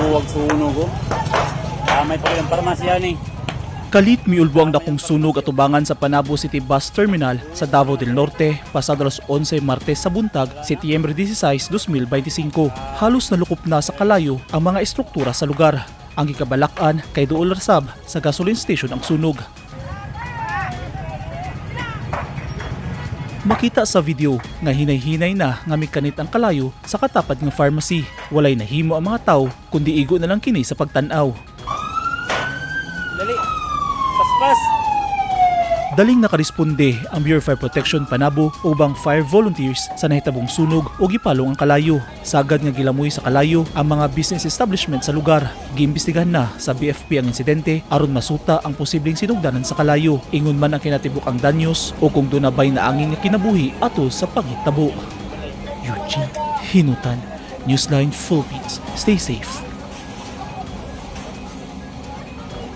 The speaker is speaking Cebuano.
Buwag sunog oh. Damay pa ang parmasya ni. Kalit miulbo ang dakong sunog atubangan sa Panabo City Bus Terminal sa Davao del Norte pasado alas 11 Martes sa buntag, Setyembre 16, 2025. Halos nalukop na sa kalayo ang mga estruktura sa lugar. Ang gikabalakan kay duol sab sa gasoline station ang sunog. Makita sa video nga hinay-hinay na nga mikanit ang kalayo sa katapad nga pharmacy. Walay nahimo ang mga tao kundi igo na lang kini sa pagtan-aw. Dali. Paspas. Daling nakaresponde ang Bureau of Fire Protection Panabo ubang fire volunteers sa nahitabong sunog o gipalong ang kalayo. Sagad nga gilamoy sa kalayo ang mga business establishment sa lugar. Giimbestigahan na sa BFP ang insidente aron masuta ang posibleng sinugdanan sa kalayo. Ingon man ang kinatibuk ang danyos o kung duna bay naangin nga kinabuhi atol sa panghitabo. Eugene Hinutan, Newsline Philippines. Stay safe.